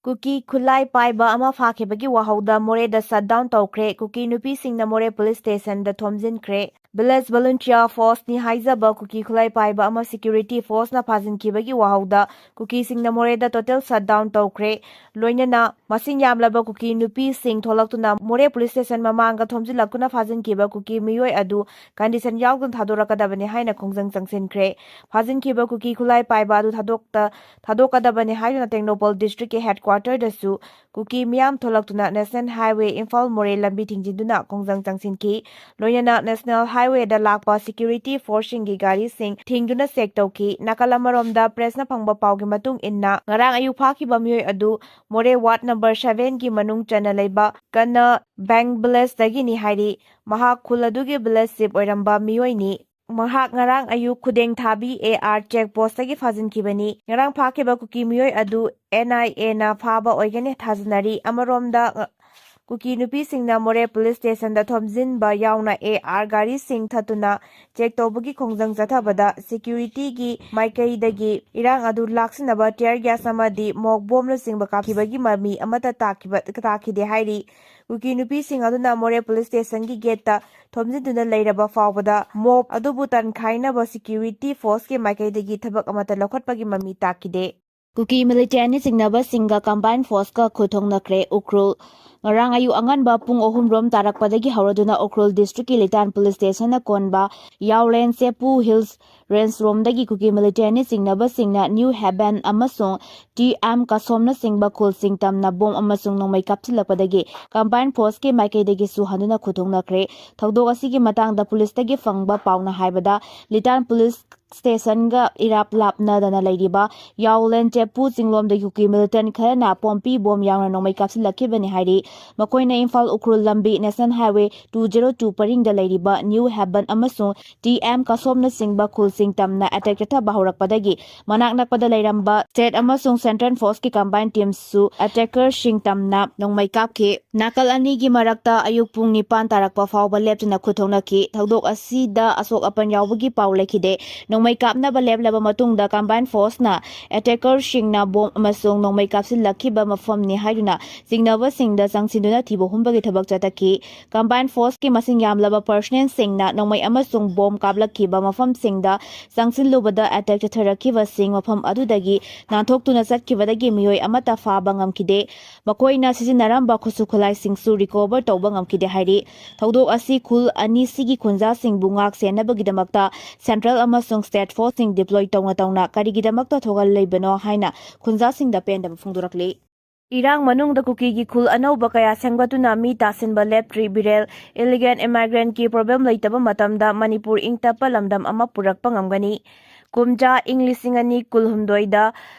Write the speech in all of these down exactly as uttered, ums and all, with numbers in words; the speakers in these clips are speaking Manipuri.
ꯀꯨꯀꯤ ꯈꯨꯠꯂꯥꯏ ꯄꯥꯏꯕ ꯑꯃ ꯐꯥꯈꯤꯕꯒꯤ ꯋꯥꯍꯧꯗ ꯃꯣꯔꯦꯗ ꯁꯠ ꯗꯥꯎꯟ ꯇꯧꯈ꯭ꯔꯦ꯫ ꯀꯨꯀꯤ ꯅꯨꯄꯤꯁꯤꯡꯅ ꯃꯣꯔꯦ ꯄꯨꯂꯤꯁ ꯁ꯭ꯇꯦꯁꯟꯗ ꯊꯣꯝꯖꯤꯟꯈ꯭ꯔꯦ꯫ ꯚꯤꯂꯦꯖ ꯚꯣꯂꯨꯟꯇꯤꯌꯔ ꯐꯣꯔꯁꯅꯤ ꯍꯥꯏꯖꯕ ꯀꯨꯀꯤ ꯈꯨꯠꯂꯥꯏ ꯄꯥꯏꯕ ꯑꯃ ꯁꯦꯀ꯭ꯌꯨꯔꯤꯇꯤ ꯐꯣꯔꯁꯅ ꯐꯥꯖꯤꯟꯈꯤꯕꯒꯤ ꯋꯥꯍꯧꯗ ꯀꯨꯀꯤꯁꯤꯡꯅ ꯃꯣꯔꯦꯗ ꯇꯣꯇꯦꯜ ꯁꯠ ꯗꯥꯎꯟ ꯇꯧꯈ꯭ꯔꯦ꯫ ꯂꯣꯏꯅꯅ ꯃꯁꯤꯡ ꯌꯥꯝꯂꯕ ꯀꯨꯀꯤ ꯅꯨꯄꯤꯁꯤꯡ ꯊꯣꯛꯂꯛꯇꯨꯅ ꯃꯣꯔꯦ ꯄꯨꯂꯤꯁ ꯁ꯭ꯇꯦꯁꯟ ꯃꯃꯥꯡꯗ ꯊꯣꯝꯖꯤꯜꯂꯛꯇꯨꯅ ꯐꯥꯖꯤꯟꯈꯤꯕ ꯀꯨꯀꯤ ꯃꯤꯑꯣꯏ ꯑꯗꯨ ꯀꯟꯗꯤꯁꯟ ꯌꯥꯎꯗꯅ ꯊꯥꯗꯣꯔꯛꯀꯗꯕꯅꯤ ꯍꯥꯏꯅ ꯈꯣꯡꯖꯪ ꯆꯪꯁꯤꯟꯈ꯭ꯔꯦ꯫ ꯐꯥꯖꯤꯟꯈꯤꯕ ꯀꯨꯀꯤ ꯈꯨꯠꯂꯥꯏ ꯄꯥꯏꯕ ꯑꯗꯨ ꯊꯥꯗꯣꯛꯇ ꯊꯥꯗꯣꯛꯀꯗꯕꯅꯤ ꯍꯥꯏꯗꯨꯅ ꯇꯦꯡꯅꯧꯄꯜ ꯗꯤꯁꯇ꯭ꯔꯤꯛꯀꯤ ꯍꯦꯗꯀ꯭ꯋꯥꯇꯔꯗꯁꯨ ꯀꯨꯀꯤ ꯃꯤꯌꯥꯝ ꯊꯣꯛꯂꯛꯇꯨꯅ ꯅꯦꯁꯅꯦꯜ ꯍꯥꯏꯋꯦ ꯏꯝꯐꯥꯜ ꯃꯣꯔꯦ ꯂꯝꯕꯤ ꯊꯤꯡꯖꯤꯟꯗꯨꯅ ꯈꯣꯡꯖꯪ ꯆꯪꯁꯤꯟꯈꯤ꯫ ꯂꯣꯏꯅꯅ ꯅꯦꯁꯅꯦꯜ ꯍꯥꯏꯋꯦꯗ ꯂꯥꯛꯄ ꯁꯦꯀ꯭ꯌꯨꯔꯤꯇꯤ ꯐꯣꯔꯁꯁꯤꯡꯒꯤ ꯒꯥꯔꯤꯁꯤꯡ ꯊꯤꯡꯗꯨꯅ ꯆꯦꯛ ꯇꯧꯈꯤ꯫ ꯅꯥꯀꯜ ꯑꯃꯔꯣꯝꯗ ꯄ꯭ꯔꯦꯁꯅ ꯐꯪꯕ ꯄꯥꯎꯒꯤ ꯃꯇꯨꯡ ꯏꯟꯅ, ꯉꯔꯥꯡ ꯑꯌꯨꯛ ꯐꯥꯈꯤꯕ ꯃꯤꯑꯣꯏ ꯑꯗꯨ ꯃꯣꯔꯦ ꯋꯥꯔꯗ ꯅꯝꯕꯔ ꯁꯚꯦꯟꯒꯤ ꯃꯅꯨꯡ ꯆꯟꯅ ꯂꯩꯕ ꯀꯟꯅ ꯕꯦꯡ ꯚꯤꯂꯦꯖꯇꯒꯤꯅꯤ ꯍꯥꯏꯔꯤ꯫ ꯃꯍꯥꯛ ꯈꯨꯜ ꯑꯗꯨꯒꯤ ꯚꯤꯂꯦꯖ ꯆꯤꯐ ꯑꯣꯏꯔꯝꯕ ꯃꯤꯑꯣꯏꯅꯤ꯫ ꯃꯍꯥꯛ ꯉꯔꯥꯡ ꯑꯌꯨꯛ ꯈꯨꯗꯦꯡ ꯊꯥꯕꯤ ꯑꯦ ꯑꯥꯔ ꯆꯦꯛ ꯄꯣꯁꯇꯒꯤ ꯐꯥꯖꯤꯟꯈꯤꯕꯅꯤ꯫ ꯉꯔꯥꯡ ꯐꯥꯈꯤꯕ ꯀꯨꯀꯤ ꯃꯤꯑꯣꯏ ꯑꯗꯨ ꯑꯦꯟ ꯑꯥꯏ ꯑꯦꯅ ꯐꯥꯕ ꯑꯣꯏꯒꯅꯤ ꯊꯥꯖꯅꯔꯤ꯫ ꯑꯃꯔꯣꯝꯗ, ꯉ-, ꯀꯨꯀꯤ ꯅꯨꯄꯤꯁꯤꯡꯅ ꯃꯣꯔꯦ ꯄꯨꯂꯤꯁ ꯁ꯭ꯇꯦꯁꯟꯗ ꯊꯣꯝꯖꯤꯟꯕ ꯌꯥꯎꯅ ꯑꯦ ꯑꯥꯔ ꯒꯥꯔꯤꯁꯤꯡ ꯊꯠꯇꯨꯅ ꯆꯦꯛ ꯇꯧꯕꯒꯤ ꯈꯣꯡꯖꯪ ꯆꯠꯊꯕꯗ ꯁꯦꯀ꯭ꯌꯨꯔꯤꯇꯤꯒꯤ ꯃꯥꯏꯀꯩꯗꯒꯤ ꯏꯔꯥꯡ ꯑꯗꯨ ꯂꯥꯛꯁꯤꯟꯅꯕ ꯇꯤꯌꯔ ꯒ꯭ꯌꯥꯁ ꯑꯃꯗꯤ ꯃꯣꯛ ꯕꯣꯝꯅꯆꯤꯡꯕ ꯀꯥꯞꯈꯤꯕꯒꯤ ꯃꯃꯤ ꯑꯃꯠꯇ ꯇꯥꯈꯤꯕ, ꯇꯥꯈꯤꯗꯦ ꯍꯥꯏꯔꯤ꯫ ꯀꯨꯀꯤ ꯅꯨꯄꯤꯁꯤꯡ ꯑꯗꯨꯅ ꯃꯣꯔꯦ ꯄꯨꯂꯤꯁ ꯁ꯭ꯇꯦꯁꯟꯒꯤ ꯒꯦꯠꯇ ꯊꯣꯝꯖꯤꯟꯗꯨꯅ ꯂꯩꯔꯕ ꯐꯥꯎꯕꯗ ꯃꯣꯞ ꯑꯗꯨꯕꯨ ꯇꯟꯈꯥꯏꯅꯕ ꯁꯦꯀ꯭ꯌꯨꯔꯤꯇꯤ ꯐꯣꯔꯁꯀꯤ ꯃꯥꯏꯀꯩꯗꯒꯤ ꯊꯕꯛ ꯑꯃꯠꯇ ꯂꯧꯈꯠꯄꯒꯤ ꯃꯃꯤ ꯇꯥꯈꯤꯗꯦ꯫ ꯀꯨꯀꯤ ꯃꯤꯂꯤꯇꯦꯟꯅ ꯆꯤꯡꯅꯕꯁꯤꯡꯒ ꯀꯝꯕꯥꯏꯟ ꯐꯣꯔꯁꯀ ꯈꯨꯠ ꯊꯣꯛꯅꯈ꯭ꯔꯦ꯫ ꯎꯈ꯭ꯔꯨꯜ꯫ ꯉꯔꯥꯡ ꯑꯌꯨꯛ ꯑꯉꯟꯕ ꯄꯨꯡ ꯑꯍꯨꯝ ꯔꯣꯝ ꯇꯥꯔꯛꯄꯗꯒꯤ ꯍꯧꯔꯗꯨꯅ ꯎꯈ꯭ꯔꯨꯜ ꯗꯤꯁꯇ꯭ꯔꯤꯛꯀꯤ ꯂꯤꯇꯥꯟ ꯄꯨꯂꯤꯁ ꯁ꯭ꯇꯦꯁꯟꯅ ꯀꯣꯟꯕ ꯌꯥꯎꯂꯦꯟ ꯆꯦꯄꯨ ꯍꯤꯜꯁ ꯔꯦꯟꯖ ꯔꯣꯝꯗꯒꯤ ꯀꯨꯀꯤ ꯃꯤꯂꯤꯇꯦꯟꯅ ꯆꯤꯡꯅꯕꯁꯤꯡꯅ ꯅ꯭ꯌꯨ ꯍꯦꯕꯦꯟ ꯑꯃꯁꯨꯡ ꯇꯤ ꯑꯦꯝ ꯀꯁꯣꯝꯅꯆꯤꯡꯕ ꯈꯨꯜꯁꯤꯡ ꯇꯝꯅ ꯕꯣꯝ ꯑꯃꯁꯨꯡ ꯅꯣꯡꯃꯩ ꯀꯥꯞꯁꯤꯜꯂꯛꯄꯗꯒꯤ ꯀꯝꯕꯥꯏꯟ ꯐꯣꯔꯁꯀꯤ ꯃꯥꯏꯀꯩꯗꯒꯤꯁꯨ ꯍꯟꯗꯨꯅ ꯈꯨꯠ ꯊꯣꯛꯅꯈ꯭ꯔꯦ꯫ ꯊꯧꯗꯣꯛ ꯑꯁꯤꯒꯤ ꯃꯇꯥꯡꯗ ꯄꯨꯂꯤꯁꯇꯒꯤ ꯐꯪꯕ ꯄꯥꯎꯅ ꯍꯥꯏꯕꯗ, ꯂꯤꯇꯥꯟ ꯄꯨꯂꯤꯁ ꯁ꯭ꯇꯦꯁꯟꯒ ꯏꯔꯥꯞ ꯂꯥꯞꯅꯗꯅ ꯂꯩꯔꯤꯕ ꯌꯥꯎꯂꯦꯟ ꯆꯦꯄꯨ ꯆꯤꯡꯂꯣꯝꯗꯒꯤ ꯀꯨꯀꯤ ꯃꯤꯂꯤꯇꯦꯟ ꯈꯔꯅ ꯄꯣꯝꯄꯤ ꯕꯣꯝ ꯌꯥꯎꯅ ꯅꯣꯡꯃꯩ ꯀꯥꯞꯁꯤꯜꯂꯛꯈꯤꯕꯅꯤ ꯍꯥꯏꯔꯤ꯫ ꯃꯈꯣꯏꯅ ꯏꯝꯐꯥꯜ ꯎꯈ꯭ꯔꯨꯜ ꯂꯝꯕꯤ National Highway two zero two ꯄꯔꯤꯡꯗ ꯂꯩꯔꯤꯕ New Haven ꯑꯃꯁꯨꯡ T M ꯀꯁꯣꯝꯅꯆꯤꯡꯕ ꯈꯨꯜꯁꯤꯡ ꯇꯝꯅ attack ꯆꯠꯊꯕ ꯍꯧꯔꯛꯄꯗꯒꯤ ꯃꯅꯥꯛ ꯅꯛꯄꯗ ꯂꯩꯔꯝꯕ state ꯑꯃꯁꯨꯡ central forceꯀꯤ combined teamꯁꯨ attackerꯁꯤꯡ ꯇꯝꯅ ꯅꯣꯡꯃꯩ ꯀꯥꯞꯈꯤ꯫ ꯅꯥꯀꯜ ꯑꯅꯤꯒꯤ ꯃꯔꯛꯇ ꯑꯌꯨꯛ ꯄꯨꯡ ꯅꯤꯄꯥꯟ ꯇꯥꯔꯛꯄ ꯐꯥꯎꯕ ꯂꯦꯞꯇꯅ ꯈꯨꯠ ꯊꯣꯛꯅꯈꯤ꯫ ꯊꯧꯗꯣꯛ ꯑꯁꯤꯗ ꯑꯁꯣꯛ ꯑꯄꯟ ꯌꯥꯎꯕꯒꯤ ꯄꯥꯎ ꯂꯩꯈꯤꯗꯦ꯫ ꯅꯣꯡꯃꯩ ꯀꯥꯞꯅꯕ ꯂꯦꯞꯂꯕ ꯃꯇꯨꯡꯗ combined forceꯅ attackerꯁꯤꯡꯅ bomb ꯑꯃꯁꯨꯡ ꯅꯣꯡꯃꯩ ꯀꯥꯞꯁꯤꯜꯂꯛꯈꯤꯕ ꯃꯐꯝꯅꯤ ꯍꯥꯏꯗꯨꯅ ꯆꯤꯡꯅꯕꯁꯤꯡꯗ ꯆꯪꯁꯤꯟꯗꯨꯅ ꯊꯤꯕ ꯍꯨꯝꯕꯒꯤ ꯊꯕꯛ ꯆꯠꯊꯈꯤ꯫ Combined forceꯀꯤ ꯃꯁꯤꯡ ꯌꯥꯝꯂꯕ personnelꯁꯤꯡꯅ ꯅꯣꯡꯃꯩ ꯑꯃꯁꯨꯡ bomb ꯀꯥꯞꯂꯛꯈꯤꯕ ꯃꯐꯝꯁꯤꯡꯗ ꯆꯪꯁꯤꯜꯂꯨꯕꯗ attack ꯆꯠꯊꯔꯛꯈꯤꯕꯁꯤꯡ ꯃꯐꯝ ꯑꯗꯨꯗꯒꯤ ꯅꯥꯟꯊꯣꯛꯇꯨꯅ ꯆꯠꯈꯤꯕꯗꯒꯤ ꯃꯤꯑꯣꯏ ꯑꯃꯠꯇ ꯐꯥꯕ ꯉꯝꯈꯤꯗꯦ꯫ ꯃꯈꯣꯏꯅ ꯁꯤꯖꯤꯟꯅꯔꯝꯕ ꯈꯨꯠꯁꯨ ꯈꯨꯠꯂꯥꯏꯁꯤꯡꯁꯨ recover ꯇꯧꯕ ꯉꯝꯈꯤꯗꯦ ꯍꯥꯏꯔꯤ꯫ ꯊꯧꯗꯣꯛ ꯑꯁꯤ ꯈꯨꯜ ꯑꯅꯤꯁꯤꯒꯤ ꯈꯨꯟꯖꯥꯁꯤꯡꯕꯨ ꯉꯥꯛ ꯁꯦꯟꯅꯕꯒꯤꯗꯃꯛꯇ central ꯑꯃꯁꯨꯡ state forceꯁꯤꯡ deploy ꯇꯧꯅ ꯇꯧꯅ ꯀꯔꯤꯒꯤꯗꯃꯛꯇ ꯊꯣꯛꯍꯜꯂꯤꯕꯅꯣ ꯍꯥꯏꯅ ꯈꯨꯟꯖꯥꯁꯤꯡꯗ ꯄꯦꯟꯗꯕ ꯐꯣꯡꯗꯣꯔꯛꯂꯤ꯫ ꯏꯔꯥꯡ ꯃꯅꯨꯡꯗ ꯀꯨꯀꯤꯒꯤ ꯈꯨꯜ ꯑꯅꯧꯕ ꯀꯌꯥ ꯁꯦꯝꯒꯠꯇꯨꯅ ꯃꯤ ꯇꯥꯁꯤꯟꯕ ꯂꯦꯞꯇ꯭ꯔꯤ꯫ ꯕꯤꯔꯦꯜ, illegal immigrantꯀꯤ problem ꯂꯩꯇꯕ ꯃꯇꯝꯗ ꯃꯅꯤꯄꯨꯔ ꯏꯪ ꯇꯞꯄ ꯂꯝꯗꯝ ꯑꯃ ꯄꯨꯔꯛꯄ ꯉꯝꯒꯅꯤ꯫ ꯀꯨꯝꯖꯥ ꯏꯪ ꯂꯤꯁꯤꯡ ꯑꯅꯤ ꯀꯨꯟꯍꯨꯝꯗꯣꯏꯗ,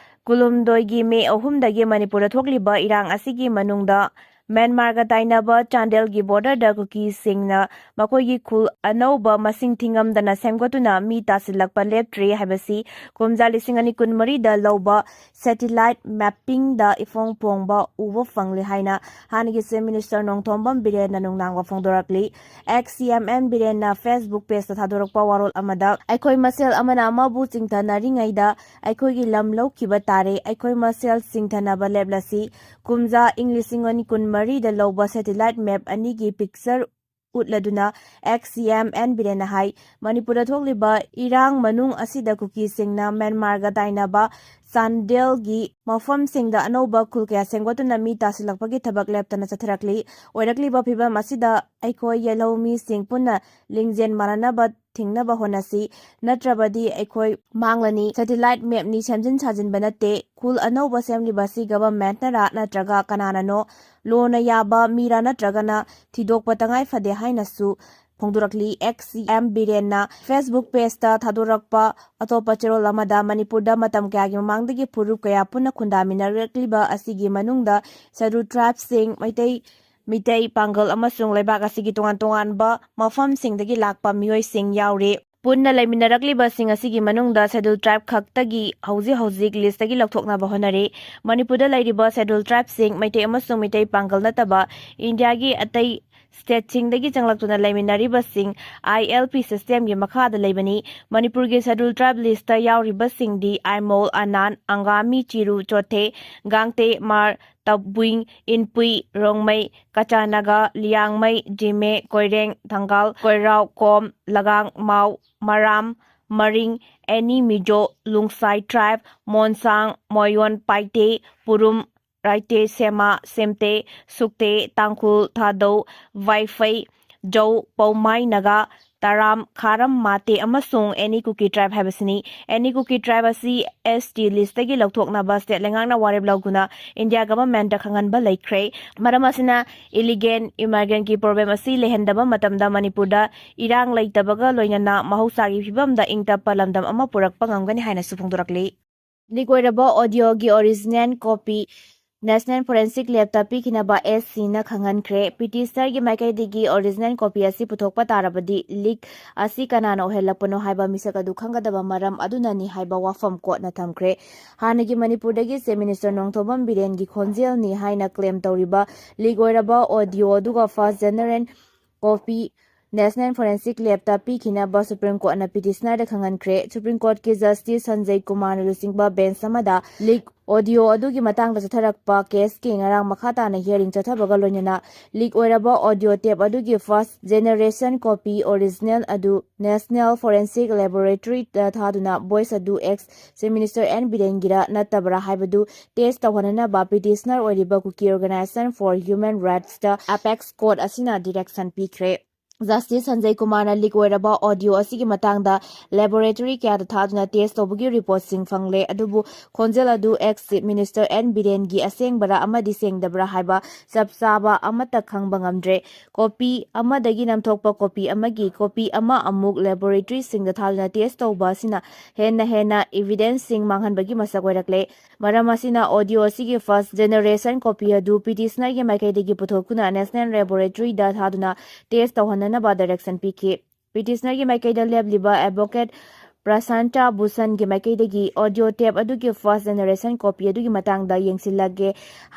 ꯀꯨꯟꯍꯨꯝꯗꯣꯏꯒꯤ ꯃꯦ ꯑꯍꯨꯝꯗꯒꯤ ꯃꯅꯤꯄꯨꯔꯗ ꯊꯣꯛꯂꯤꯕ ꯏꯔꯥꯡ ꯑꯁꯤꯒꯤ ꯃꯅꯨꯡꯗ ꯃ꯭ꯌꯥꯟꯃꯥꯔꯒ ꯇꯥꯏꯅꯕ ꯆꯥꯟꯗꯦꯜꯒꯤ borderꯗ ꯀꯨꯀꯤꯁꯤꯡꯅ ꯃꯈꯣꯏꯒꯤ ꯈꯨꯜ ꯑꯅꯧꯕ ꯃꯁꯤꯡ ꯊꯤꯉꯝꯗꯅ ꯁꯦꯝꯒꯠꯇꯨꯅ ꯃꯤ ꯇꯥꯁꯤꯜꯂꯛꯄ ꯂꯦꯞꯇ꯭ꯔꯤ ꯍꯥꯏꯕꯁꯤ ꯀꯨꯝꯖꯥ ꯂꯤꯁꯤꯡ ꯑꯅꯤ ꯀꯨꯟꯃꯔꯤꯗ ꯂꯧꯕ satellite mappingꯗ ꯏꯐꯣꯡ ꯐꯣꯡꯕ ꯎꯕ ꯐꯪꯂꯦ ꯍꯥꯏꯅ ꯍꯥꯟꯅꯒꯤ Chief Minister ꯅꯣꯡꯊꯣꯝꯕꯝ ꯕꯤꯔꯦꯟꯅ ꯅꯨꯡꯗꯥꯡ ꯋꯥꯐꯣꯡꯗꯣꯔꯛꯂꯤ꯫ Ex CM N ꯕꯤꯔꯦꯟꯅ Facebook pageꯇ ꯊꯥꯗꯣꯔꯛꯄ ꯋꯥꯔꯣꯜ ꯑꯃꯗ, "ꯑꯩꯈꯣꯏ ꯃꯁꯦꯜ ꯑꯃꯅ ꯑꯃꯕꯨ ꯆꯤꯡꯊꯅꯔꯤꯉꯩꯗ ꯑꯩꯈꯣꯏꯒꯤ ꯂꯝ ꯂꯧꯈꯤꯕ ꯇꯥꯔꯦ꯫ ꯑꯩꯈꯣꯏ ꯃꯁꯦꯜ ꯆꯤꯡꯊꯅꯕ ꯂꯦꯞꯂꯁꯤ꯫" ꯀꯨꯝꯖꯥ ꯏꯪ ꯂꯤꯁꯤꯡ ꯑꯅꯤ ꯀꯨꯟꯃꯔꯤꯗ ꯂꯧꯕ satellite map ꯑꯅꯤꯒꯤ picture ꯎꯠꯂꯗꯨꯅ ex CM N ꯕꯤꯔꯦꯟꯅ ꯍꯥꯏ, ꯃꯅꯤꯄꯨꯔꯗ ꯊꯣꯛꯂꯤꯕ ꯏꯔꯥꯡ ꯃꯅꯨꯡ ꯑꯁꯤꯗ ꯀꯨꯀꯤꯁꯤꯡꯅ ꯃ꯭ꯌꯥꯟꯃꯥꯔꯒ ꯇꯥꯏꯅꯕ ꯆꯥꯟꯗꯦꯜꯒꯤ ꯃꯐꯝꯁꯤꯡꯗ ꯑꯅꯧꯕ ꯈꯨꯜ ꯀꯌꯥ ꯁꯦꯝꯒꯠꯇꯨꯅ ꯃꯤ ꯇꯥꯁꯤꯜꯂꯛꯄꯒꯤ ꯊꯕꯛ ꯂꯦꯞꯇꯅ ꯆꯠꯊꯔꯛꯂꯤ꯫ ꯑꯣꯏꯔꯛꯂꯤꯕ ꯐꯤꯕꯝ ꯑꯁꯤꯗ ꯑꯩꯈꯣꯏ ꯌꯦꯜꯍꯧ ꯃꯤꯁꯤꯡ ꯄꯨꯟꯅ ꯂꯤꯡꯖꯦꯜ ꯃꯥꯟꯅꯅꯕ ꯊꯤꯡꯅꯕ ꯍꯣꯠꯅꯁꯤ, ꯅꯠꯇ꯭ꯔꯕꯗꯤ ꯑꯩꯈꯣꯏ ꯃꯥꯡꯂꯅꯤ꯫ Satellite mapꯅꯤ ꯁꯦꯝꯖꯤꯟ ꯁꯥꯖꯤꯟꯕ ꯅꯠꯇꯦ꯫ ꯈꯨꯜ ꯑꯅꯧꯕ ꯁꯦꯝꯂꯤꯕ ꯑꯁꯤ governmentꯅꯔꯥ ꯅꯠꯇ꯭ꯔꯒ ꯀꯅꯥꯅꯅꯣ? Lawꯅ ꯌꯥꯕ ꯃꯤꯔꯥ ꯅꯠꯇ꯭ꯔꯒꯅ ꯊꯤꯗꯣꯛꯄ ꯇꯉꯥꯏ ꯐꯗꯦ ꯍꯥꯏꯅꯁꯨ ꯐꯣꯡꯗꯣꯔꯛꯂꯤ꯫ ꯑꯦꯛꯁ ꯁꯤ ꯑꯦꯝ ꯕꯤꯔꯦꯟꯅ Facebook pageꯇ ꯊꯥꯗꯣꯔꯛꯄ ꯑꯇꯣꯞꯄ ꯆꯦꯔꯣꯜ ꯑꯃꯗ, ꯃꯅꯤꯄꯨꯔꯗ ꯃꯇꯝ ꯀꯌꯥꯒꯤ ꯃꯃꯥꯡꯗꯒꯤ ꯐꯨꯔꯨꯞ ꯀꯌꯥ ꯄꯨꯟꯅ ꯈꯨꯟꯗꯥꯃꯤꯟꯅꯔꯛꯂꯤꯕ ꯑꯁꯤꯒꯤ ꯃꯅꯨꯡꯗ Scheduled Tribeꯁꯤꯡ, ꯃꯩꯇꯩ, ꯃꯤꯇꯩ, ꯄꯥꯡꯒꯜ ꯑꯃꯁꯨꯡ ꯂꯩꯕꯥꯛ ꯑꯁꯤꯒꯤ ꯇꯣꯉꯥꯟ ꯇꯣꯉꯥꯟꯕ ꯃꯐꯝꯁꯤꯡꯗꯒꯤ ꯂꯥꯛꯄ ꯃꯤꯑꯣꯏꯁꯤꯡ ꯌꯥꯎꯔꯤ꯫ ꯄꯨꯟꯅ ꯂꯩꯃꯤꯟꯅꯔꯛꯂꯤꯕꯁꯤꯡ ꯑꯁꯤꯒꯤ ꯃꯅꯨꯡꯗ Scheduled Tribe ꯈꯛꯇꯒꯤ ꯍꯧꯖꯤꯛ ꯍꯧꯖꯤꯛ listꯇꯒꯤ ꯂꯧꯊꯣꯛꯅꯕ ꯍꯣꯠꯅꯔꯤ꯫ ꯃꯅꯤꯄꯨꯔꯗ ꯂꯩꯔꯤꯕ Scheduled Tribeꯁꯤꯡ, ꯃꯩꯇꯩ ꯑꯃꯁꯨꯡ ꯃꯤꯇꯩ ꯄꯥꯡꯒꯜ ꯅꯠꯇꯕ ꯏꯟꯗꯤꯌꯥꯒꯤ ꯑꯇꯩ stateꯁꯤꯡꯗꯒꯤ ꯆꯪꯂꯛꯇꯨꯅ ꯂꯩꯃꯤꯟꯅꯔꯤꯕꯁꯤꯡ ILP systemꯒꯤ ꯃꯈꯥꯗ ꯂꯩꯕꯅꯤ꯫ ꯃꯅꯤꯄꯨꯔꯒꯤ Scheduled Tribe listꯇ ꯌꯥꯎꯔꯤꯕꯁꯤꯡꯗꯤ ꯑꯥꯏꯃꯣꯜ, ꯑꯅꯥꯟ, ꯑꯪꯒꯥꯃꯤ, ꯆꯤꯔꯨ, ꯆꯣꯊꯦ, ꯒꯥꯡꯇꯦ, ꯃꯥꯔ, ꯇꯕꯨꯏꯡ, ꯏꯟꯄꯨꯏ, ꯔꯣꯡꯃꯩ, ꯀꯆꯥꯅꯒ, ꯂꯤꯌꯥꯡꯃꯩ, ꯖꯤꯃꯦ, ꯀꯣꯏꯔꯦꯡ, ꯊꯪꯒꯥꯜ, ꯀꯣꯏꯔꯥꯎ, ꯀꯣꯝ, ꯂꯒꯥꯡ, ꯃꯥꯎ, ꯃꯔꯥꯝ, ꯃꯔꯤꯡ, ꯑꯦꯅꯤ, ꯃꯤꯖꯣ, ꯂꯨꯡꯁꯥꯏ Tribe, ꯃꯣꯟꯁꯥꯡ, ꯃꯣꯌꯣꯟ, ꯄꯥꯏꯇꯦ, ꯄꯨꯔꯨꯝ, ꯔꯥꯏꯇꯦ, ꯁꯦꯃꯥ, ꯁꯦꯝꯇꯦ, ꯁꯨꯛꯇꯦ, ꯇꯥꯡꯈꯨꯜ, ꯊꯥꯗꯧ, ꯋꯥꯏꯐꯩ, ꯖꯧ, ꯄꯧꯃꯥꯏ, ꯅꯥꯒꯥ, ꯇꯔꯥꯝ, ꯈꯥꯔꯝ, ꯃꯥꯇꯦ ꯑꯃꯁꯨꯡ ꯑꯦꯅꯤ ꯀꯨꯀꯤ Tribe ꯍꯥꯏꯕꯁꯤꯅꯤ꯫ ꯑꯦꯅꯤ ꯀꯨꯀꯤ Tribe ꯑꯁꯤ ST listꯇꯒꯤ ꯂꯧꯊꯣꯛꯅꯕ state ꯂꯩꯉꯥꯛꯅ ꯋꯥꯔꯦꯞ ꯂꯧꯗꯨꯅ ꯏꯟꯗꯤꯌꯥ governmentꯇ ꯈꯪꯍꯟꯕ ꯂꯩꯈ꯭ꯔꯦ꯫ ꯃꯔꯝ ꯑꯁꯤꯅ illegal immigrantꯀꯤ problem ꯑꯁꯤ ꯂꯩꯍꯟꯗꯕ ꯃꯇꯝꯗ ꯃꯅꯤꯄꯨꯔꯗ ꯏꯔꯥꯡ ꯂꯩꯇꯕꯒ ꯂꯣꯏꯅꯅ ꯃꯍꯧꯁꯥꯒꯤ ꯐꯤꯕꯝꯗ ꯏꯪ ꯇꯞꯄ ꯂꯝꯗꯝ ꯑꯃ ꯄꯨꯔꯛꯄ ꯉꯝꯒꯅꯤ ꯍꯥꯏꯅꯁꯨ ꯐꯣꯡꯗꯣꯔꯛꯂꯤ꯫ Leak ꯑꯣꯏꯔꯕ audioꯒꯤ original copy National Forensic Labꯇ ꯄꯤꯈꯤꯅꯕ SCꯅ ꯈꯪꯍꯟꯈ꯭ꯔꯦ꯫ Petitionerꯒꯤ ꯃꯥꯏꯀꯩꯗꯒꯤ original copy ꯑꯁꯤ ꯄꯨꯊꯣꯛꯄ ꯇꯥꯔꯕꯗꯤ leak ꯑꯁꯤ ꯀꯅꯥꯅ ꯑꯣꯏꯍꯜꯂꯛꯄꯅꯣ ꯍꯥꯏꯕ ꯃꯤꯁꯛ ꯑꯗꯨ ꯈꯪꯒꯗꯕ ꯃꯔꯝ ꯑꯗꯨꯅꯅꯤ ꯍꯥꯏꯕ ꯋꯥꯐꯝ courtꯅ ꯊꯝꯈ꯭ꯔꯦ꯫ ꯍꯥꯟꯅꯒꯤ ꯃꯅꯤꯄꯨꯔꯗꯒꯤ Chief Minister ꯅꯣꯡꯊꯣꯝꯕꯝ ꯕꯤꯔꯦꯟꯒꯤ ꯈꯣꯟꯖꯦꯜꯅꯤ ꯍꯥꯏꯅ claim ꯇꯧꯔꯤꯕ leak ꯑꯣꯏꯔꯕ audio ꯑꯗꯨꯒ first general copy National Forensic Labꯇ ꯄꯤꯈꯤꯅꯕ Supreme Courtꯅ petitionerꯗ ꯈꯪꯍꯟꯈ꯭ꯔꯦ꯫ Supreme Courtꯀꯤ Justice Sanjay ꯀꯨꯃꯥꯔꯅ ꯂꯨꯆꯤꯡꯕ bench ꯑꯃꯗ leak audio ꯑꯗꯨꯒꯤ ꯃꯇꯥꯡꯗ ꯆꯠꯊꯔꯛꯄ caseꯀꯤ ꯉꯔꯥꯡ ꯃꯈꯥ ꯇꯥꯅ hearing ꯆꯠꯊꯕꯒ ꯂꯣꯏꯅꯅ leak ꯑꯣꯏꯔꯕ audio tape ꯑꯗꯨꯒꯤ first generation copy original ꯑꯗꯨ National Forensic Laboratoryꯗ ꯊꯥꯗꯨꯅ voice ꯑꯗꯨ ex Chief Minister N ꯕꯤꯔꯦꯟꯒꯤꯔ ꯅꯠꯇꯕ꯭ꯔꯥ ꯍꯥꯏꯕꯗꯨ test ꯇꯧꯍꯟꯅꯅꯕ petitioner ꯑꯣꯏꯔꯤꯕ Kuki Organisation for Human Rightsꯇ apex court ꯑꯁꯤꯅ direction ꯄꯤꯈ꯭ꯔꯦ꯫ Justice Sanjay Kumarꯅ leak ꯑꯣꯏꯔꯕ audio ꯑꯁꯤꯒꯤ ꯃꯇꯥꯡꯗ laboratory ꯀꯌꯥꯗ ꯊꯥꯗꯨꯅ test ꯇꯧꯕꯒꯤ reportꯁꯤꯡ ꯐꯪꯂꯦ, ꯑꯗꯨꯕꯨ ꯈꯣꯟꯖꯦꯜ ꯑꯗꯨ ex Chief Minister N ꯕꯤꯔꯦꯟꯒꯤ ꯑꯁꯦꯡꯕꯔꯥ ꯑꯃꯗꯤ ꯁꯦꯡꯗꯕ꯭ꯔꯥ ꯍꯥꯏꯕ ꯆꯞ ꯆꯥꯕ ꯑꯃꯠꯇ ꯈꯪꯕ ꯉꯝꯗ꯭ꯔꯦ꯫ Copy ꯑꯃꯗꯒꯤ ꯅꯝꯊꯣꯛꯄ copy ꯑꯃꯒꯤ copy ꯑꯃ ꯑꯃꯨꯛ laboratoryꯁꯤꯡꯗ ꯊꯥꯗꯨꯅ test ꯇꯧꯕ ꯑꯁꯤꯅ ꯍꯦꯟꯅ ꯍꯦꯟꯅ evidenceꯁꯤꯡ ꯃꯥꯡꯍꯟꯕꯒꯤ ꯃꯁꯛ ꯑꯣꯏꯔꯛꯂꯦ꯫ ꯃꯔꯝ ꯑꯁꯤꯅ audio ꯑꯁꯤꯒꯤ first generation copy ꯑꯗꯨ petitionerꯒꯤ ꯃꯥꯏꯀꯩꯗꯒꯤ ꯄꯨꯊꯣꯛꯇꯨꯅ National Laboratoryꯗ ꯊꯥꯗꯨꯅ test ꯇꯧꯍꯟꯅꯅꯕ direction ꯄꯤꯈꯤ꯫ Petitionerꯒꯤ ꯃꯥꯏꯀꯩꯗ ꯂꯦꯞꯂꯤꯕ advocate ꯄ꯭ꯔꯁꯥꯟꯇ ꯚꯨꯁꯟꯒꯤ ꯃꯥꯏꯀꯩꯗꯒꯤ audio tape ꯑꯗꯨꯒꯤ first generation copy ꯑꯗꯨꯒꯤ ꯃꯇꯥꯡꯗ ꯌꯦꯡꯁꯤꯜꯂꯒꯦ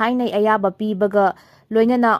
ꯍꯥꯏꯅ ꯑꯌꯥꯕ ꯄꯤꯕꯒ ꯂꯣꯏꯅꯅ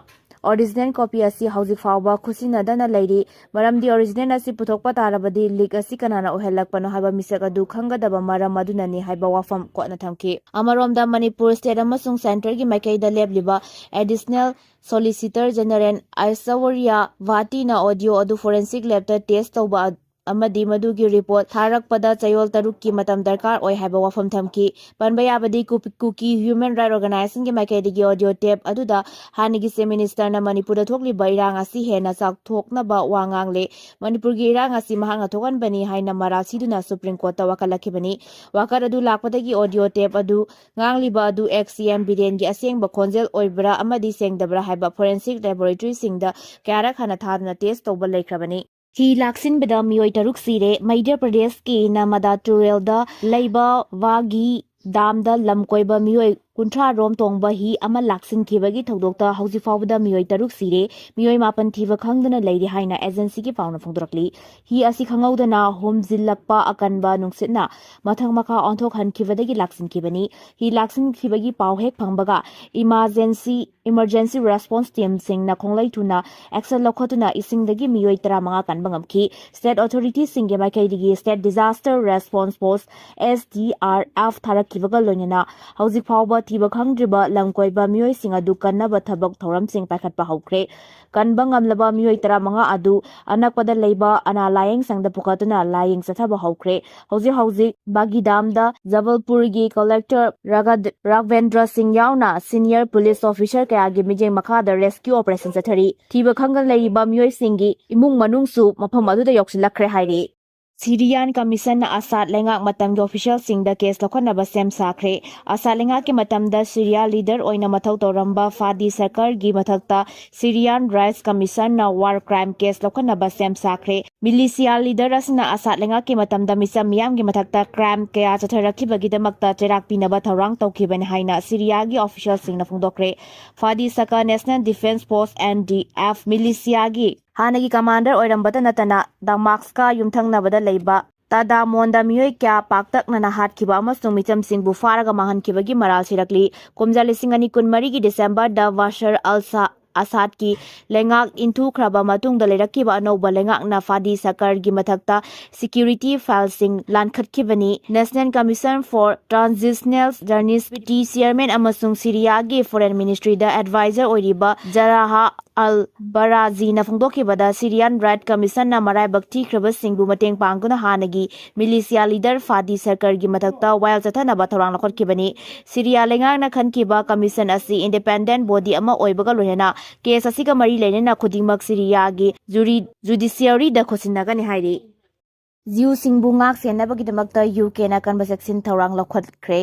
original copy ꯑꯁꯤ ꯍꯧꯖꯤꯛ ꯐꯥꯎꯕ ꯈꯨꯠꯁꯤꯟꯅꯗꯅ ꯂꯩꯔꯤ꯫ ꯃꯔꯝꯗꯤ original ꯑꯁꯤ ꯄꯨꯊꯣꯛꯄ ꯇꯥꯔꯕꯗꯤ leak ꯑꯁꯤ ꯀꯅꯥꯅ ꯑꯣꯏꯍꯜꯂꯛꯄꯅꯣ ꯍꯥꯏꯕ ꯃꯤꯁꯛ ꯑꯗꯨ ꯈꯪꯒꯗꯕ ꯃꯔꯝ ꯑꯗꯨꯅꯅꯤ ꯍꯥꯏꯕ ꯋꯥꯐꯝ ꯀꯣꯠꯅ ꯊꯝꯈꯤ꯫ ꯑꯃꯔꯣꯝꯗ ꯃꯅꯤꯄꯨꯔ state ꯑꯃꯁꯨꯡ centreꯒꯤ ꯃꯥꯏꯀꯩꯗ ꯂꯦꯞꯂꯤꯕ Additional Solicitor General ꯑꯥꯏꯁꯋꯔꯤꯌꯥ ꯚꯥꯇꯤꯅ audio ꯑꯗꯨ forensic labꯇ test ꯇꯧꯕ ꯑꯃꯗꯤ ꯃꯗꯨꯒꯤ report ꯊꯥꯔꯛꯄꯗ ꯆꯌꯣꯜ ꯇꯔꯨꯛꯀꯤ ꯃꯇꯝ ꯗꯔꯀꯥꯔ ꯑꯣꯏ ꯍꯥꯏꯕ ꯋꯥꯐꯝ ꯊꯝꯈꯤ꯫ ꯄꯟꯕ ꯌꯥꯕꯗꯤ ꯀꯨ-, ꯀꯨꯀꯤ human right organizationꯒꯤ ꯃꯥꯏꯀꯩꯗꯒꯤ audio tape ꯑꯗꯨꯗ ꯍꯥꯟꯅꯒꯤ Chief Ministerꯅ ꯃꯅꯤꯄꯨꯔꯗ ꯊꯣꯛꯂꯤꯕ ꯏꯔꯥꯡ ꯑꯁꯤ ꯍꯦꯟꯅ ꯆꯥꯎꯊꯣꯛꯅꯕ ꯋꯥ ꯉꯥꯡꯂꯦ꯫ ꯃꯅꯤꯄꯨꯔꯒꯤ ꯏꯔꯥꯡ ꯑꯁꯤ ꯃꯍꯥꯛꯅ ꯊꯣꯛꯍꯟꯕꯅꯤ ꯍꯥꯏꯅ ꯃꯔꯥꯜ ꯁꯤꯗꯨꯅ Supreme Courtꯇ ꯋꯥꯀꯠꯂꯛꯈꯤꯕꯅꯤ꯫ ꯋꯥꯀꯠ ꯑꯗꯨ ꯂꯥꯛꯄꯗꯒꯤ audio tape ꯑꯗꯨ ꯉꯥꯡꯂꯤꯕ ꯑꯗꯨ ex CM ꯕꯤꯔꯦꯟꯒꯤ ꯑꯁꯦꯡꯕ ꯈꯣꯟꯖꯦꯜ ꯑꯣꯏꯕ꯭ꯔꯥ ꯑꯃꯗꯤ ꯁꯦꯡꯗꯕ꯭ꯔꯥ ꯍꯥꯏꯕ forensic laboratoryꯁꯤꯡꯗ ꯀꯌꯥꯔꯛ ꯍꯥꯟꯅ ꯊꯥꯗꯨꯅ test ꯇꯧꯕ ꯂꯩꯈ꯭ꯔꯕꯅꯤ꯫ ꯍꯤ ꯂꯥꯛꯁꯤꯟꯕꯗ ꯃꯤꯑꯣꯏ ꯇꯔꯨꯛ ꯁꯤꯔꯦ꯫ ꯃꯙ꯭ꯌ ꯄ꯭ꯔꯗꯦꯁꯀꯤ ꯅꯔꯃꯗꯥ ꯇꯨꯔꯦꯜꯗ ꯂꯩꯕ ꯋꯥꯒꯤ ꯗꯥꯝꯗ ꯂꯝ ꯀꯣꯏꯕ ꯃꯤꯑꯣꯏ ꯀꯨꯟꯊ꯭ꯔꯥ ꯔꯣꯝ ꯇꯣꯡꯕ ꯍꯤ ꯑꯃ ꯂꯥꯛꯁꯤꯟꯈꯤꯕꯒꯤ ꯊꯧꯗꯣꯛꯇ ꯍꯧꯖꯤꯛ ꯐꯥꯎꯕꯗ ꯃꯤꯑꯣꯏ ꯇꯔꯨꯛ ꯁꯤꯔꯦ, ꯃꯤꯑꯣꯏ ꯃꯥꯄꯟ ꯊꯤꯕ ꯈꯪꯗꯅ ꯂꯩꯔꯤ ꯍꯥꯏꯅ agencyꯒꯤ ꯄꯥꯎꯅ ꯐꯣꯡꯗꯣꯔꯛꯂꯤ꯫ ꯍꯤ ꯑꯁꯤ ꯈꯪꯍꯧꯗꯅ ꯍꯨꯝꯖꯤꯜꯂꯛꯄ ꯑꯀꯟꯕ ꯅꯨꯡꯁꯤꯠꯅ ꯃꯊꯛ ꯃꯈꯥ ꯑꯣꯟꯊꯣꯛꯍꯟꯈꯤꯕꯗꯒꯤ ꯂꯥꯛꯁꯤꯟꯈꯤꯕꯅꯤ꯫ ꯍꯤ ꯂꯥꯛꯁꯤꯟꯈꯤꯕꯒꯤ ꯄꯥꯎ ꯍꯦꯛ ꯐꯪꯕꯒ emergency-, emergency response teamꯁꯤꯡꯅ ꯈꯣꯡꯂꯩ ꯊꯨꯅ action ꯂꯧꯈꯠꯇꯨꯅ ꯏꯁꯤꯡꯗꯒꯤ ꯃꯤꯑꯣꯏ ꯇꯔꯥꯃꯉꯥ ꯀꯟꯕ ꯉꯝꯈꯤ꯫ State authorityꯁꯤꯡꯒꯤ ꯃꯥꯏꯀꯩꯗꯒꯤ State Disaster Response Force, S D R F, ꯊꯥꯔꯛꯈꯤꯕꯒ ꯂꯣꯏꯅꯅ ꯍꯧꯖꯤꯛ ꯐꯥꯎꯕ ꯊꯤꯕ ꯈꯪꯗ꯭ꯔꯤꯕ ꯂꯝ ꯀꯣꯏꯕ ꯃꯤꯑꯣꯏꯁꯤꯡ ꯑꯗꯨ ꯀꯟꯅꯕ ꯊꯕꯛ ꯊꯧꯔꯝꯁꯤꯡ ꯄꯥꯏꯈꯠꯄ ꯍꯧꯈ꯭ꯔꯦ꯫ ꯀꯟꯕ ꯉꯝꯂꯕ ꯃꯤꯑꯣꯏ ꯇꯔꯥꯃꯉꯥ ꯑꯗꯨ ꯑꯅꯛꯄꯗ ꯂꯩꯕ ꯑꯅꯥ ꯂꯥꯌꯦꯡ ꯁꯪꯗ ꯄꯨꯈꯠꯇꯨꯅ ꯂꯥꯌꯦꯡ ꯆꯠꯊꯕ ꯍꯧꯈ꯭ꯔꯦ꯫ ꯍꯧꯖꯤꯛ ꯍꯧꯖꯤꯛ ꯕꯥꯒꯤꯗꯥꯝꯗ ꯖꯕꯜꯄꯨꯔꯒꯤ ꯀꯂꯦꯛꯇꯔ ꯔꯒꯗ-, ꯔꯥꯘꯕꯦꯟꯗ꯭ꯔ ꯁꯤꯡ ꯌꯥꯎꯅ ꯁꯤꯅꯤꯌꯔ ꯄꯨꯂꯤꯁ ꯑꯣꯐꯤꯁꯔ ꯀꯌꯥꯒꯤ ꯃꯤꯠꯌꯦꯡ ꯃꯈꯥꯗ ꯔꯦꯁꯀ꯭ꯌꯨ ꯑꯣꯄꯔꯦꯁꯟ ꯆꯠꯊꯔꯤ꯫ ꯊꯤꯕ ꯈꯪꯗꯅ ꯂꯩꯔꯤꯕ ꯃꯤꯑꯣꯏꯁꯤꯡꯒꯤ ꯏꯃꯨꯡ ꯃꯅꯨꯡꯁꯨ ꯃꯐꯝ ꯑꯗꯨꯗ ꯌꯧꯁꯤꯜꯂꯛꯈ꯭ꯔꯦ ꯍꯥꯏꯔꯤ꯫ ꯁꯤꯔꯤꯌꯥꯟ ꯀꯃꯤꯁꯟꯅ ꯑꯁꯥꯗ ꯂꯩꯉꯥꯛ ꯃꯇꯝꯒꯤ ꯑꯣꯐꯤꯁꯤꯌꯦꯜꯁꯤꯡꯗ ꯀꯦꯁ ꯂꯧꯈꯠꯅꯕ ꯁꯦꯝ ꯁꯥꯈ꯭ꯔꯦ꯫ ꯑꯁꯥꯗ ꯂꯩꯉꯥꯛꯀꯤ ꯃꯇꯝꯗ ꯁꯤꯔꯤꯌꯥ ꯂꯤꯗꯔ ꯑꯣꯏꯅ ꯃꯊꯧ ꯇꯧꯔꯝꯕ ꯐꯥꯗꯤ ꯁꯔꯀꯥꯔꯒꯤ ꯃꯊꯛꯇ ꯁꯤꯔꯤꯌꯥꯟ ꯔꯥꯏꯠꯁ ꯀꯃꯤꯁꯟꯅ ꯋꯥꯔ ꯀ꯭ꯔꯥꯏꯝ ꯀꯦꯁ ꯂꯧꯈꯠꯅꯕ ꯁꯦꯝ ꯁꯥꯈ꯭ꯔꯦ꯫ ꯃꯤꯂꯤꯁꯤꯌꯥ ꯂꯤꯗꯔ ꯑꯁꯤꯅ ꯑꯁꯥꯗ ꯂꯩꯉꯥꯛꯀꯤ ꯃꯇꯝꯗ ꯃꯤꯆꯝ ꯃꯤꯌꯥꯝꯒꯤ ꯃꯊꯛꯇ ꯀ꯭ꯔꯥꯏꯝ ꯀꯌꯥ ꯆꯠꯊꯔꯛꯈꯤꯕꯒꯤꯗꯃꯛꯇ ꯆꯩꯔꯥꯛ ꯄꯤꯅꯕ ꯊꯧꯔꯥꯡ ꯇꯧꯈꯤꯕꯅꯤ ꯍꯥꯏꯅ ꯁꯤꯔꯤꯌꯥꯒꯤ ꯑꯣꯐꯤꯁꯤꯌꯦꯜꯁꯤꯡꯅ ꯐꯣꯡꯗꯣꯛꯈ꯭ꯔꯦ꯫ ꯐꯥꯗꯤ ꯁꯀꯥ national defence force, N D F, ꯃꯤꯂꯤꯁꯤꯌꯥꯒꯤ ꯍꯥꯟꯅꯒꯤ ꯀꯃꯥꯟꯗꯔ ꯑꯣꯏꯔꯝꯕꯇ ꯅꯠꯇꯅ ꯗꯃꯥꯁꯀ ꯌꯨꯝꯊꯪꯅꯕꯗ ꯂꯩꯕ ꯇꯥꯗꯥꯃꯣꯟꯗ ꯃꯤꯑꯣꯏ ꯀꯌꯥ ꯄꯥꯛꯇꯛꯅꯅ ꯍꯥꯠꯈꯤꯕ ꯑꯃꯁꯨꯡ ꯃꯤꯆꯝꯁꯤꯡꯕꯨ ꯐꯥꯔꯒ ꯃꯥꯡꯍꯟꯈꯤꯕꯒꯤ ꯃꯔꯥꯜ ꯁꯤꯔꯛꯂꯤ꯫ ꯀꯨꯝꯖꯥ ꯂꯤꯁꯤꯡ ꯑꯅꯤ ꯀꯨꯟꯃꯔꯤꯒꯤ ꯗꯤꯁꯦꯝꯕꯔꯗ ꯕꯥꯁꯔ ꯑꯜ ꯁꯥ-, ꯑꯁꯥꯗꯀꯤ ꯂꯩꯉꯥꯛ ꯏꯟꯊꯨꯈ꯭ꯔꯕ ꯃꯇꯨꯡꯗ ꯂꯩꯔꯛꯈꯤꯕ ꯑꯅꯧꯕ ꯂꯩꯉꯥꯛꯅ ꯐꯥꯗꯤ ꯁꯀꯔꯒꯤ ꯃꯊꯛꯇ ꯁꯤꯀ꯭ꯌꯨꯔꯤꯇꯤ ꯐꯥꯏꯜꯁꯤꯡ ꯂꯥꯟꯈꯠꯈꯤꯕꯅꯤ꯫ National commission for transitional justice P T chairman ꯑꯃꯁꯨꯡ ꯁꯤꯔꯤꯌꯥꯒꯤ ꯐꯣꯔꯦꯟ ꯃꯤꯅꯤꯁꯇ꯭ꯔꯤꯗ ꯑꯦꯗꯚꯥꯏꯖꯔ ꯑꯣꯏꯔꯤꯕ ꯖꯔꯥꯍꯥ ꯑꯜ ꯕꯔꯥꯖꯤꯅ ꯐꯣꯡꯗꯣꯛꯈꯤꯕꯗ, ꯁꯤꯔꯤꯌꯥꯟ ꯔꯥꯏꯠ ꯀꯃꯤꯁꯟꯅ ꯃꯔꯥꯏꯕꯛ ꯊꯤꯈ꯭ꯔꯕꯁꯤꯡꯕꯨ ꯃꯇꯦꯡ ꯄꯥꯡꯗꯨꯅ ꯍꯥꯟꯅꯒꯤ ꯃꯤꯂꯤꯁꯤꯌꯥ ꯂꯤꯗꯔ ꯐꯥꯗꯤ ꯁꯔꯀꯥꯔꯒꯤ ꯃꯊꯛꯇ ꯋꯥꯌꯦꯜ ꯆꯠꯊꯅꯕ ꯊꯧꯔꯥꯡ ꯂꯧꯈꯠꯈꯤꯕꯅꯤ꯫ ꯁꯤꯔꯤꯌꯥ ꯂꯩꯉꯥꯛꯅ ꯈꯟꯈꯤꯕ ꯀꯃꯤꯁꯟ ꯑꯁꯤ ꯏꯟꯗꯤꯄꯦꯟꯗꯦꯟꯠ ꯕꯣꯗꯤ ꯑꯃ ꯑꯣꯏꯕꯒ ꯂꯣꯏꯅꯅ ꯀꯦꯁ ꯑꯁꯤꯒ ꯃꯔꯤ ꯂꯩꯅꯅ ꯈꯨꯗꯤꯡꯃꯛ ꯁꯤꯔꯤꯌꯥꯒꯤ ꯖꯨꯔꯤ-, ꯖꯨꯗꯤꯁꯤꯌꯔꯤꯗ ꯈꯨꯠꯁꯤꯟꯅꯒꯅꯤ ꯍꯥꯏꯔꯤ꯫ ꯖ꯭ꯌꯨꯁꯤꯡꯕꯨ ꯉꯥꯛ ꯁꯦꯟꯅꯕꯒꯤꯗꯃꯛꯇ ꯌꯨ ꯀꯦꯅ ꯀꯟꯕ ꯆꯦꯛꯁꯤꯟ ꯊꯧꯔꯥꯡ ꯂꯧꯈꯠꯈ꯭ꯔꯦ꯫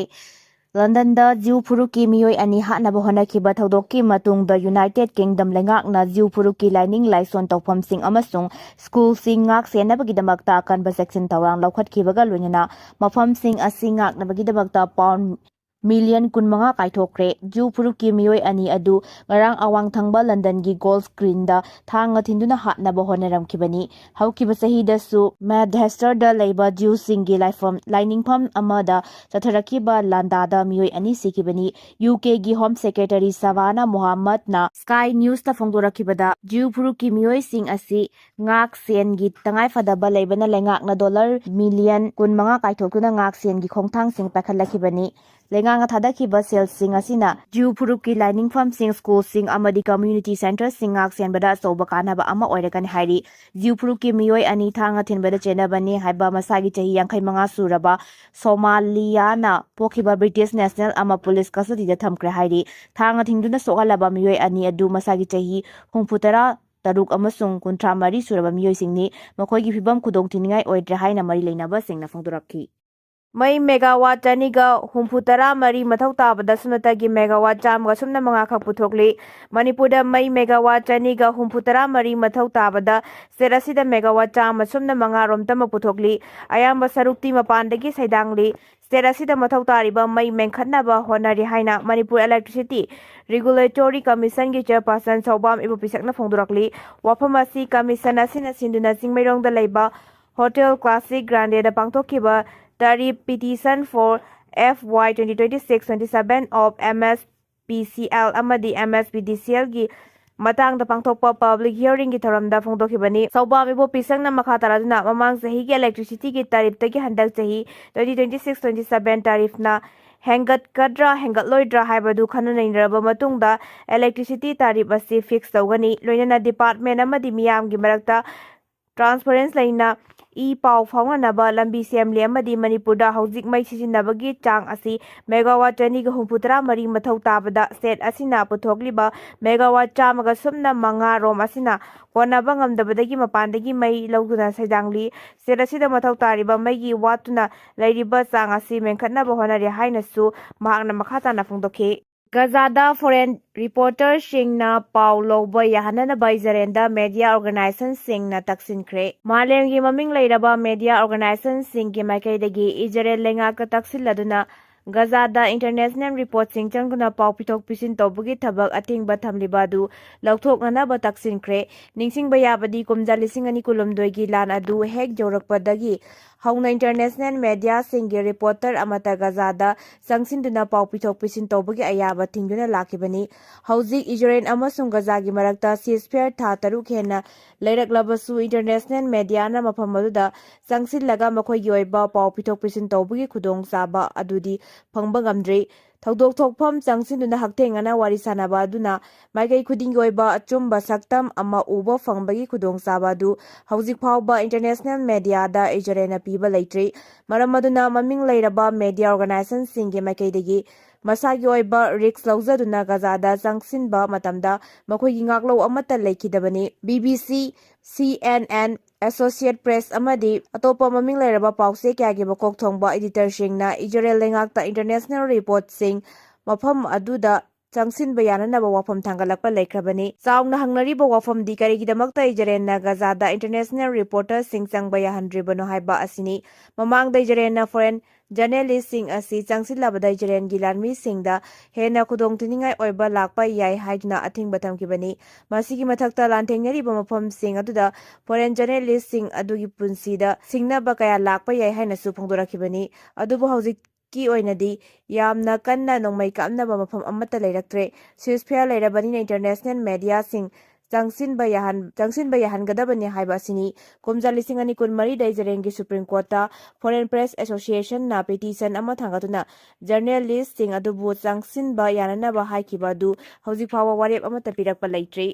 ꯂꯟꯗꯟꯗ ꯖ꯭ꯌꯨ ꯐꯨꯔꯨꯞꯀꯤ ꯃꯤꯑꯣꯏ ꯑꯅꯤ ꯍꯥꯠꯅꯕ ꯍꯣꯠꯅꯈꯤꯕ ꯊꯧꯗꯣꯛꯀꯤ ꯃꯇꯨꯡꯗ ꯌꯨꯅꯥꯏꯇꯦꯗ ꯀꯤꯡꯗꯝ ꯂꯩꯉꯥꯛꯅ ꯖ꯭ꯌꯨ ꯐꯨꯔꯨꯞꯀꯤ ꯂꯥꯏꯅꯤꯡ ꯂꯥꯏꯁꯣꯟ ꯇꯧꯐꯝꯁꯤꯡ ꯑꯃꯁꯨꯡ ꯁ꯭ꯀꯨꯜꯁꯤꯡ ꯉꯥꯛ ꯁꯦꯟꯅꯕꯒꯤꯗꯃꯛꯇ ꯑꯀꯟꯕ ꯆꯦꯛꯁꯤꯟ ꯊꯧꯔꯥꯡ ꯂꯧꯈꯠꯈꯤꯕꯒ ꯂꯣꯏꯅꯅ ꯃꯐꯝꯁꯤꯡ ꯑꯁꯤ ꯉꯥꯛꯅꯕꯒꯤꯗꯃꯛꯇ ꯄꯥꯎꯟ ꯃꯤꯂꯤꯌꯟ ꯀꯨꯟꯃꯉꯥ ꯀꯥꯏꯊꯣꯛꯈ꯭ꯔꯦ꯫ ꯖ꯭ꯌꯨ ꯐꯨꯔꯨꯞꯀꯤ ꯃꯤꯑꯣꯏ ꯑꯅꯤ ꯑꯗꯨ ꯉꯔꯥꯡ ꯑꯋꯥꯡ ꯊꯪꯕ ꯂꯟꯗꯟꯒꯤ ꯒꯣꯜꯗ ꯒ꯭ꯔꯤꯟꯗ ꯊꯥꯡꯅ ꯊꯤꯟꯗꯨꯅ ꯍꯥꯠꯅꯕ ꯍꯣꯠꯅꯔꯝꯈꯤꯕꯅꯤ꯫ ꯍꯧꯈꯤꯕ ꯆꯍꯤꯗꯁꯨ ꯃꯦꯟꯆꯦꯁꯇꯔꯗ ꯂꯩꯕ ꯖ꯭ꯌꯨꯁꯤꯡꯒꯤ ꯂꯥꯏꯐꯝ, ꯂꯥꯏꯅꯤꯡꯐꯝ ꯑꯃꯗ ꯆꯠꯊꯔꯛꯈꯤꯕ ꯂꯥꯟꯗꯥꯗ ꯃꯤꯑꯣꯏ ꯑꯅꯤ ꯁꯤꯈꯤꯕꯅꯤ꯫ ꯌꯨ ꯀꯦꯒꯤ ꯍꯣꯝ ꯁꯦꯀ꯭ꯔꯦꯇꯔꯤ ꯁꯕꯥꯅꯥ ꯃꯨꯍꯝꯃꯗꯅ ꯁ꯭ꯀꯥꯏ ꯅ꯭ꯌꯨꯁꯇ ꯐꯣꯡꯗꯣꯔꯛꯈꯤꯕꯗ, ꯖ꯭ꯌꯨ ꯐꯨꯔꯨꯞꯀꯤ ꯃꯤꯑꯣꯏꯁꯤꯡ ꯑꯁꯤ ꯉꯥꯛ ꯁꯦꯟꯒꯤ ꯇꯉꯥꯏꯐꯗꯕ ꯂꯩꯕꯅ ꯂꯩꯉꯥꯛꯅ ꯗꯣꯂꯔ ꯃꯤꯂꯤꯌꯟ ꯀꯨꯟꯃꯉꯥ ꯀꯥꯏꯊꯣꯛꯇꯨꯅ ꯉꯥꯛ ꯁꯦꯟꯒꯤ ꯈꯣꯡꯊꯥꯡꯁꯤꯡ ꯄꯥꯏꯈꯠꯂꯛꯈꯤꯕꯅꯤ꯫ ꯂꯩꯉꯥꯛꯅ ꯊꯥꯗꯈꯤꯕ ꯁꯦꯜꯁꯤꯡ ꯑꯁꯤꯅ ꯖꯤꯎ ꯐꯨꯔꯨꯞꯀꯤ ꯂꯥꯏꯅꯤꯡꯐꯝꯁꯤꯡ, ꯁ꯭ꯀꯨꯜꯁꯤꯡ ꯑꯃꯗꯤ ꯀꯝꯃ꯭ꯌꯨꯅꯤꯇꯤ ꯁꯦꯟꯇꯔꯁꯤꯡ ꯉꯥꯛ ꯁꯦꯟꯕꯗ ꯑꯆꯧꯕ ꯀꯥꯟꯅꯕ ꯑꯃ ꯑꯣꯏꯔꯒꯅꯤ ꯍꯥꯏꯔꯤ꯫ ꯖꯤꯎ ꯐꯨꯔꯨꯞꯀꯤ ꯃꯤꯑꯣꯏ ꯑꯅꯤ ꯊꯥꯡꯅ ꯊꯤꯟꯕꯗ ꯆꯦꯟꯅꯕꯅꯤ ꯍꯥꯏꯕ ꯃꯁꯥꯒꯤ ꯆꯍꯤ ꯌꯥꯡꯈꯩ ꯃꯉꯥ ꯁꯨꯔꯕ ꯁꯣꯃꯥꯂꯤꯌꯥꯅ ꯄꯣꯛꯈꯤꯕ ꯕ꯭ꯔꯤꯇꯤꯁ ꯅꯦꯁꯅꯦꯜ ꯑꯃ ꯄꯨꯂꯤꯁ ꯀꯁꯇꯗꯤꯗ ꯊꯝꯈ꯭ꯔꯦ ꯍꯥꯏꯔꯤ꯫ ꯊꯥꯡꯅ ꯊꯤꯡꯗꯨꯅ ꯁꯣꯛꯍꯜꯂꯕ ꯃꯤꯑꯣꯏ ꯑꯅꯤ ꯑꯗꯨ ꯃꯁꯥꯒꯤ ꯆꯍꯤ ꯍꯨꯝꯐꯨ ꯇꯔꯥ ꯇꯔꯨꯛ ꯑꯃꯁꯨꯡ ꯀꯨꯟꯊ꯭ꯔꯥ ꯃꯔꯤ ꯁꯨꯔꯕ ꯃꯤꯑꯣꯏꯁꯤꯡꯅꯤ꯫ ꯃꯈꯣꯏꯒꯤ ꯐꯤꯕꯝ ꯈꯨꯗꯣꯡꯊꯤꯅꯤꯡꯉꯥꯏ ꯑꯣꯏꯗ꯭ꯔꯦ ꯍꯥꯏꯅ ꯃꯔꯤ ꯂꯩꯅꯕꯁꯤꯡꯅ ꯐꯣꯡꯗꯣꯔꯛꯈꯤ꯫ ꯃꯩ ꯃꯦꯒꯥꯋꯥꯠ ꯆꯅꯤꯒ ꯍꯨꯝꯐꯨ ꯇꯔꯥ ꯃꯔꯤ ꯃꯊꯧ ꯇꯥꯕꯗ ꯁꯨꯞꯅꯇꯒꯤ ꯃꯦꯒꯥꯋꯥꯠ ꯆꯥꯝꯃꯒ ꯁꯨꯞꯅ ꯃꯉꯥ ꯈꯛ ꯄꯨꯊꯣꯛꯂꯤ꯫ ꯃꯅꯤꯄꯨꯔꯗ ꯃꯩ ꯃꯦꯒꯥꯋꯥꯠ ꯆꯅꯤꯒ ꯍꯨꯝꯐꯨ ꯇꯔꯥ ꯃꯔꯤ ꯃꯊꯧ ꯇꯥꯕꯗ ꯁ꯭ꯇꯦꯠ ꯑꯁꯤꯗ ꯃꯦꯒꯥꯋꯥꯠ ꯆꯥꯝꯃ ꯁꯨꯞꯅ ꯃꯉꯥ ꯔꯣꯝꯇꯃꯛ ꯄꯨꯊꯣꯛꯂꯤ꯫ ꯑꯌꯥꯝꯕ ꯁꯔꯨꯛꯇꯤ ꯃꯄꯥꯟꯗꯒꯤ ꯁꯩꯗꯥꯡꯂꯤ꯫ ꯁ꯭ꯇꯦꯠ ꯑꯁꯤꯗ ꯃꯊꯧ ꯇꯥꯔꯤꯕ ꯃꯩ ꯃꯦꯟꯈꯠꯅꯕ ꯍꯣꯠꯅꯔꯤ ꯍꯥꯏꯅ ꯃꯅꯤꯄꯨꯔ ꯏꯂꯦꯛꯇ꯭ꯔꯤꯁꯤꯇꯤ ꯔꯤꯒꯨꯂꯦꯇꯣꯔꯤ ꯀꯃꯤꯁꯟꯒꯤ ꯆꯤꯌꯔꯄꯥꯔꯁꯟ ꯁꯧꯕꯥꯝ ꯏꯕꯣꯄꯤꯁꯛꯅ ꯐꯣꯡꯗꯣꯔꯛꯂꯤ꯫ ꯋꯥꯐꯝ ꯑꯁꯤ ꯀꯃꯤꯁꯟ ꯑꯁꯤꯅ ꯁꯤꯟꯗꯨꯅ ꯆꯤꯡꯃꯩꯔꯣꯡꯗ ꯂꯩꯕ ꯍꯣꯇꯦꯜ ꯀ꯭ꯂꯥꯁꯤꯛ ꯒ꯭ꯔꯥꯟꯗꯦꯗ ꯄꯥꯡꯊꯣꯛꯈꯤꯕ tariff petition for F Y twenty twenty six twenty seven of M S P C L ꯑꯃꯗꯤ ꯑꯦꯝ ꯑꯦꯁ ꯄꯤ ꯗꯤ ꯁꯤ ꯑꯦꯜꯒꯤ ꯃꯇꯥꯡꯗ ꯄꯥꯡꯊꯣꯛꯄ ꯄꯕ꯭ꯂꯤꯛ ꯍꯤꯌꯔꯤꯡꯒꯤ ꯊꯧꯔꯝꯗ ꯐꯣꯡꯗꯣꯛꯈꯤꯕꯅꯤ꯫ ꯁꯧꯕꯥꯝ ꯏꯕꯣꯄꯤꯁꯛꯅ ꯃꯈꯥ ꯇꯥꯔꯗꯨꯅ ꯃꯃꯥꯡ ꯆꯍꯤꯒꯤ ꯏꯂꯦꯛꯇ꯭ꯔꯤꯁꯤꯇꯤꯒꯤ ꯇꯥꯔꯤꯐꯇꯒꯤ ꯍꯟꯗꯛ ꯆꯍꯤ twenty twenty six twenty seven ꯇꯥꯔꯤꯐꯅ ꯍꯦꯟꯒꯠꯀꯗ꯭ꯔꯥ ꯍꯦꯟꯒꯠꯂꯣꯏꯗ꯭ꯔꯥ ꯍꯥꯏꯕꯗꯨ ꯈꯟꯅ ꯅꯩꯅꯔꯕ ꯃꯇꯨꯡꯗ ꯏꯂꯦꯛꯇ꯭ꯔꯤꯁꯤꯇꯤ ꯇꯥꯔꯤꯐ ꯑꯁꯤ ꯐꯤꯛꯁ ꯇꯧꯒꯅꯤ꯫ ꯂꯣꯏꯅꯅ ꯗꯤꯄꯥꯔꯠꯃꯦꯟ ꯑꯃꯗꯤ ꯃꯤꯌꯥꯝꯒꯤ ꯃꯔꯛꯇ ꯇ꯭ꯔꯥꯟꯁꯄꯔꯦꯟꯁ ꯂꯩꯅ ꯏ ꯄꯥꯎ ꯐꯥꯎꯅꯅꯕ ꯂꯝꯕꯤ ꯁꯦꯝꯂꯤ ꯑꯃꯗꯤ ꯃꯅꯤꯄꯨꯔꯗ ꯍꯧꯖꯤꯛ ꯃꯩ ꯁꯤꯖꯤꯟꯅꯕꯒꯤ ꯆꯥꯡ ꯑꯁꯤ ꯃꯦꯒꯥꯋꯥꯠ ꯆꯅꯤꯒ ꯍꯨꯝꯐꯨ ꯇꯔꯥ ꯃꯔꯤ ꯃꯊꯧ ꯇꯥꯕꯗ ꯁ꯭ꯇꯦꯠ ꯑꯁꯤꯅ ꯄꯨꯊꯣꯛꯂꯤꯕ ꯃꯦꯒꯥꯋꯥꯠ ꯆꯥꯝꯃꯒ ꯁꯨꯞꯅ ꯃꯉꯥ ꯔꯣꯝ ꯑꯁꯤꯅ ꯀꯣꯟꯅꯕ ꯉꯝꯗꯕꯗꯒꯤ ꯃꯄꯥꯟꯗꯒꯤ ꯃꯩ ꯂꯧꯗꯨꯅ ꯁꯩꯗꯥꯡꯂꯤ꯫ ꯁ꯭ꯇꯦꯠ ꯑꯁꯤꯗ ꯃꯊꯧ ꯇꯥꯔꯤꯕ ꯃꯩꯒꯤ ꯋꯥꯠꯇꯨꯅ ꯂꯩꯔꯤꯕ ꯆꯥꯡ ꯑꯁꯤ ꯃꯦꯟꯈꯠꯅꯕ ꯍꯣꯠꯅꯔꯤ ꯍꯥꯏꯅꯁꯨ ꯃꯍꯥꯛꯅ ꯃꯈꯥ ꯇꯥꯅ ꯐꯣꯡꯗꯣꯛꯈꯤ꯫ ꯒꯖꯥꯗ ꯐꯣꯔꯦꯟ ꯔꯤꯄꯣꯔꯇꯔꯁꯤꯡꯅ ꯄꯥꯎ ꯂꯧꯕ ꯌꯥꯍꯟꯅꯅꯕ ꯏꯖꯔꯦꯜꯗ ꯃꯦꯗꯤꯌꯥ ꯑꯣꯔꯒꯅꯥꯏꯖꯦꯁꯟꯁꯤꯡꯅ ꯇꯛꯁꯤꯟꯈ꯭ꯔꯦ꯫ ꯃꯥꯂꯦꯝꯒꯤ ꯃꯃꯤꯡ ꯂꯩꯔꯕ ꯃꯦꯗꯤꯌꯥ ꯑꯣꯔꯒꯅꯥꯏꯖꯦꯁꯟꯁꯤꯡꯒꯤ ꯃꯥꯏꯀꯩꯗꯒꯤ ꯏꯖꯔꯦꯜ ꯂꯩꯉꯥꯛꯀ ꯇꯛꯁꯤꯜꯂꯗꯨꯅ ꯒꯖꯥꯗ ꯏꯟꯇꯔꯅꯦꯁꯅꯦꯜ ꯔꯤꯄꯣꯔꯠꯁꯤꯡ ꯆꯪꯗꯨꯅ ꯄꯥꯎ ꯄꯤꯊꯣꯛ ꯄꯤꯁꯤꯟ ꯇꯧꯕꯒꯤ ꯊꯕꯛ ꯑꯊꯤꯡꯕ ꯊꯝꯂꯤꯕ ꯑꯗꯨ ꯂꯧꯊꯣꯛꯅꯅꯕ ꯇꯛꯁꯤꯟꯈ꯭ꯔꯦ꯫ ꯅꯤꯡꯁꯤꯡꯕ ꯌꯥꯕꯗꯤ ꯀꯨꯝꯖꯥ ꯂꯤꯁꯤꯡ ꯑꯅꯤ ꯀꯨꯟꯍꯨꯝꯗꯣꯏꯒꯤ ꯂꯥꯟ ꯑꯗꯨ ꯍꯦꯛ ꯌꯧꯔꯛꯄꯗꯒꯤ ꯍꯧꯅ ꯏꯟꯇꯔꯅꯦꯁꯅꯦꯜ ꯃꯦꯗꯤꯌꯥꯁꯤꯡꯒꯤ ꯔꯤꯄꯣꯔꯇꯔ ꯑꯃꯠꯇ ꯒꯖꯥꯗ ꯆꯪꯁꯤꯟꯗꯨꯅ ꯄꯥꯎ ꯄꯤꯊꯣꯛ ꯄꯤꯁꯤꯟ ꯇꯧꯕꯒꯤ ꯑꯌꯥꯕ ꯊꯤꯡꯗꯨꯅ ꯂꯥꯛꯈꯤꯕꯅꯤ꯫ ꯍꯧꯖꯤꯛ ꯏꯖꯔꯦꯜ ꯑꯃꯁꯨꯡ ꯒꯖꯥꯒꯤ ꯃꯔꯛꯇ ꯁꯤꯖꯐꯦꯌꯔ ꯊꯥ ꯇꯔꯨꯛ ꯍꯦꯟꯅ ꯂꯩꯔꯛꯂꯕꯁꯨ, ꯏꯟꯇꯔꯅꯦꯁꯅꯦꯜ ꯃꯦꯗꯤꯌꯥꯅ ꯃꯐꯝ ꯑꯗꯨꯗ ꯆꯪꯁꯤꯜꯂꯒ ꯃꯈꯣꯏꯒꯤ ꯑꯣꯏꯕ ꯄꯥꯎ ꯄꯤꯊꯣꯛ ꯄꯤꯁꯤꯟ ꯇꯧꯕꯒꯤ ꯈꯨꯗꯣꯡꯆꯥꯕ ꯑꯗꯨꯗꯤ ꯐꯪꯕ ꯉꯝꯗ꯭ꯔꯤ꯫ ꯊꯧꯗꯣꯛ ꯊꯣꯛꯐꯝ ꯆꯪꯁꯤꯟꯗꯨꯅ ꯍꯛꯊꯦꯡꯅꯅ ꯋꯥꯔꯤ ꯁꯥꯅꯕ ꯑꯗꯨꯅ ꯃꯥꯏꯀꯩ ꯈꯨꯗꯤꯡꯒꯤ ꯑꯣꯏꯕ ꯑꯆꯨꯝꯕ ꯁꯛꯇꯝ ꯑꯃ ꯎꯕ ꯐꯪꯕꯒꯤ ꯈꯨꯗꯣꯡꯆꯥꯕ ꯑꯗꯨ ꯍꯧꯖꯤꯛ ꯐꯥꯎꯕ ꯏꯟꯇꯔꯅꯦꯁꯅꯦꯜ ꯃꯦꯗꯤꯌꯥꯗ ꯏꯖꯔꯦꯜꯅ ꯄꯤꯕ ꯂꯩꯇ꯭ꯔꯤ꯫ ꯃꯔꯝ ꯑꯗꯨꯅ ꯃꯃꯤꯡ ꯂꯩꯔꯕ ꯃꯦꯗꯤꯌꯥ ꯑꯣꯔꯒꯅꯥꯏꯖꯦꯁꯟꯁꯤꯡꯒꯤ ꯃꯥꯏꯀꯩꯗꯒꯤ ꯃꯁꯥꯒꯤ ꯑꯣꯏꯕ ꯔꯤꯁ꯭ꯛ ꯂꯧꯖꯗꯨꯅ ꯒꯖꯥꯗ ꯆꯪꯁꯤꯟꯕ ꯃꯇꯝꯗ ꯃꯈꯣꯏꯒꯤ ꯉꯥꯛꯂꯧ ꯑꯃꯠꯇ ꯂꯩꯈꯤꯗꯕꯅꯤ꯫ ꯕꯤ ꯕꯤ ꯁꯤ, ꯁꯤ ꯑꯦꯟ ꯑꯦꯟ, ꯑꯦꯁꯣꯁꯤꯌꯦꯠ ꯄ꯭ꯔꯦꯁ ꯑꯃꯗꯤ ꯑꯇꯣꯞꯄ ꯃꯃꯤꯡ ꯂꯩꯔꯕ ꯄꯥꯎꯆꯦ ꯀꯌꯥꯒꯤ ꯃꯀꯣꯛ ꯊꯣꯡꯕ ꯏꯗꯤꯇꯔꯁꯤꯡꯅ ꯏꯖꯔꯦꯜ ꯂꯩꯉꯥꯛꯇ ꯏꯟꯇꯔꯅꯦꯁꯅꯦꯜ ꯔꯤꯄꯣꯔꯠꯁꯤꯡ ꯃꯐꯝ ꯑꯗꯨꯗ ꯆꯪꯁꯤꯟꯕ ꯌꯥꯅꯅꯕ ꯋꯥꯐꯝ ꯊꯥꯡꯒꯠꯂꯛꯄ ꯂꯩꯈ꯭ꯔꯕꯅꯤ꯫ ꯆꯥꯎꯅ ꯍꯪꯅꯔꯤꯕ ꯋꯥꯐꯝꯗꯤ ꯀꯔꯤꯒꯤꯗꯃꯛꯇ ꯏꯖꯔꯦꯜꯅ ꯒꯖꯥꯗ ꯏꯟꯇꯔꯅꯦꯁꯅꯦꯜ ꯔꯤꯄꯣꯔꯇꯔꯁꯤꯡ ꯆꯪꯕ ꯌꯥꯍꯟꯗ꯭ꯔꯤꯕꯅꯣ ꯍꯥꯏꯕ ꯑꯁꯤꯅꯤ꯫ ꯃꯃꯥꯡꯗ ꯏꯖꯔꯦꯜꯅ ꯐꯣꯔꯦꯟ ꯖꯔꯅꯦꯂꯤꯁꯁꯤꯡ ꯑꯁꯤ ꯆꯪꯁꯤꯜꯂꯕꯗ ꯏꯖꯔꯦꯜꯒꯤ ꯂꯥꯟꯃꯤꯁꯤꯡꯗ ꯍꯦꯟꯅ ꯈꯨꯗꯣꯡꯊꯤꯅꯤꯡꯉꯥꯏ ꯑꯣꯏꯕ ꯂꯥꯛꯄ ꯌꯥꯏ ꯍꯥꯏꯗꯨꯅ ꯑꯊꯤꯡꯕ ꯊꯝꯈꯤꯕꯅꯤ꯫ ꯃꯁꯤꯒꯤ ꯃꯊꯛꯇ, ꯂꯥꯟꯊꯦꯡꯅꯔꯤꯕ ꯃꯐꯝꯁꯤꯡ ꯑꯗꯨꯗ ꯐꯣꯔꯦꯟ ꯖꯔꯅꯦꯂꯤꯁꯁꯤꯡ ꯑꯗꯨꯒꯤ ꯄꯨꯟꯁꯤꯗ ꯁꯤꯡꯅꯕ ꯀꯌꯥ ꯂꯥꯛꯄ ꯌꯥꯏ ꯍꯥꯏꯅꯁꯨ ꯐꯣꯡꯗꯣꯔꯛꯈꯤꯕꯅꯤ꯫ ꯑꯗꯨꯕꯨ ꯍꯧꯖꯤꯛꯀꯤ ꯑꯣꯏꯅꯗꯤ ꯌꯥꯝꯅ ꯀꯟꯅ ꯅꯣꯡꯃꯩ ꯀꯥꯞꯅꯕ ꯃꯐꯝ ꯑꯃꯠꯇ ꯂꯩꯔꯛꯇ꯭ꯔꯦ꯫ ꯁꯤꯖꯐꯦꯌꯔ ꯂꯩꯔꯕꯅꯤꯅ ꯏꯟꯇꯔꯅꯦꯁꯅꯦꯜ ꯃꯦꯗꯤꯌꯥꯁꯤꯡ ꯆꯪꯁꯤꯟꯕ ꯌꯥꯍꯟ-, ꯆꯪꯁꯤꯟꯕ ꯌꯥꯍꯟꯒꯗꯕꯅꯤ ꯍꯥꯏꯕ ꯑꯁꯤꯅꯤ꯫ ꯀꯨꯝꯖꯥ ꯂꯤꯁꯤꯡ ꯑꯅꯤ ꯀꯨꯟꯃꯔꯤꯗ ꯏꯖꯔꯦꯜꯒꯤ ꯁꯨꯄ꯭ꯔꯤꯝ ꯀꯣꯔꯠꯇ ꯐꯣꯔꯦꯟ ꯄ꯭ꯔꯦꯁ ꯑꯦꯁꯣꯁꯤꯌꯦꯁꯟꯅ ꯄꯤꯇꯤꯁꯟ ꯑꯃ ꯊꯥꯡꯒꯠꯇꯨꯅ ꯖꯔꯅꯦꯂꯤꯁꯁꯤꯡ ꯑꯗꯨꯕꯨ ꯆꯪꯁꯤꯟꯕ ꯌꯥꯅꯅꯕ ꯍꯥꯏꯈꯤꯕ ꯑꯗꯨ ꯍꯧꯖꯤꯛ ꯐꯥꯎꯕ ꯋꯥꯔꯦꯞ ꯑꯃꯠꯇ ꯄꯤꯔꯛꯄ ꯂꯩꯇ꯭ꯔꯤ꯫